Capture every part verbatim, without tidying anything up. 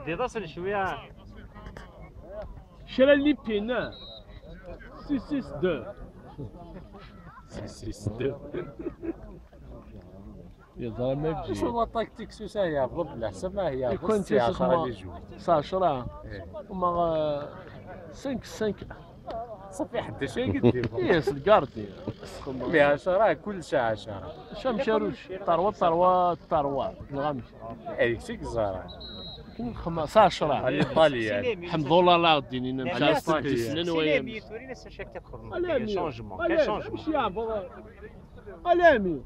Yeḍas n cwiya. Kra n lipin, ah. Six six deux. Six six deux. Yeẓra ma yebji. Acu la tactique s usahi, Rebbi leḥsab ma hi, Ikun tis xemsa. Tis ɛecṛa. Wama, euh, cinq cinq. Ṣafi ḥedd acu i yeddin. Yes, le gardien. Mais ɛecṛa, kullec ɛecṛa. Acu amcaruc? Tarwa, tarwa, tarwa. Nɣamek. Ay, seg ẓara. Kin xemsa ɛecṛa. L'Italien. Ḥemdullah la din ina. L'Italien. Changement. Quel changement? Quel changement? Alami.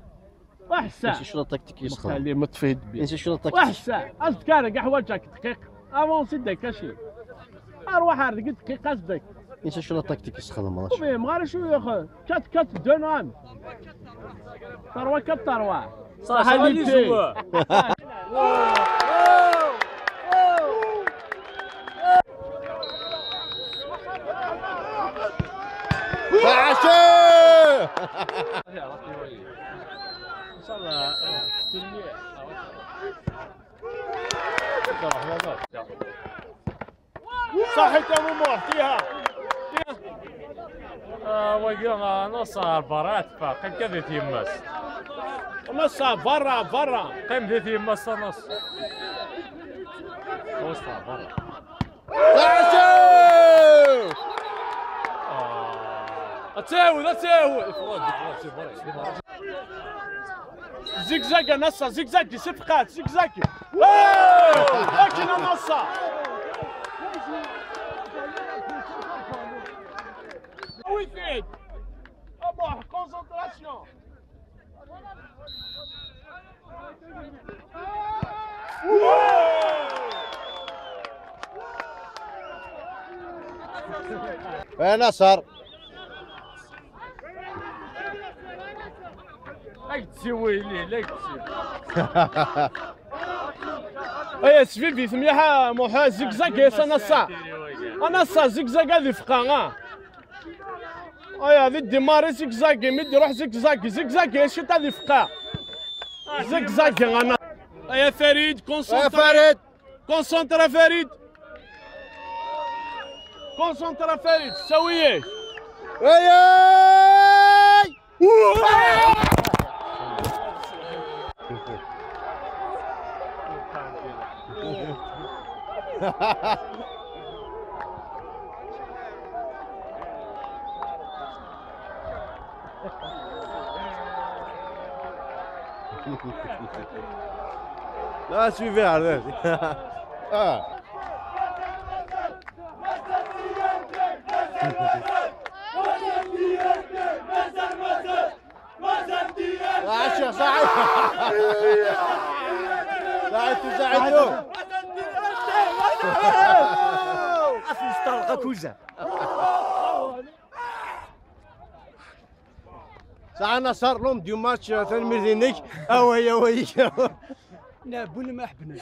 Waḥsa. Insi cwiṭ taktik yesxedem. Xali, ma tfid bi. Insi cwiṭ taktik. Waḥsa, azekka ara ḥwaǧak dqiqa. Avansi deg kaci. Arwaḥ ar deg dqiqa zedek. Insi cwiṭ taktik yesxedem. Ur fhimeɣ ara acu yuɣ. Quatre quatre deux nɣam. Tarwa quatre tarwa. Saḥa les joueurs. Saḥa. Saḥit a Mumu, ḥtiha. Ah, wagi, ah, Naṣer, berra, tfaq, akka di tyemmas. Naṣer, berra, berra. Qqim di tyemmas, a Naṣer. Naṣer, berra. Taɛcu! Ah. Ad tɛawed, ad tɛawed. Zigzag a Naṣer, zigzag, isefqat, zigzag. Akken a Naṣer. Awi-t-id. Amuḥ, concentration. A Naṣer. Ad k-d-siwel, ad k-d-siwel. Ay, sbibit mliḥ a Muḥ, zigzag yes a Naṣer. A Naṣer, zigzag ad ifqa, ah. Aya, di démarrer zigzag, mi d-iruḥ zigzag, zigzag, ciṭ ad ifqa. Zigzag, ana. Aya Farid, concentré. Aya Farid. Concentré Farid. Concentré Farid, sawiye. Ay, ay! Là, suivez, allez. Ah. عاشر ساعات. ساعات، ساعات. أخي، استرق كوزة. ساعة نصر لهم ديو ماتش، آه، تنمير دينك. أوي، أوي. لا، بول ما حبنا.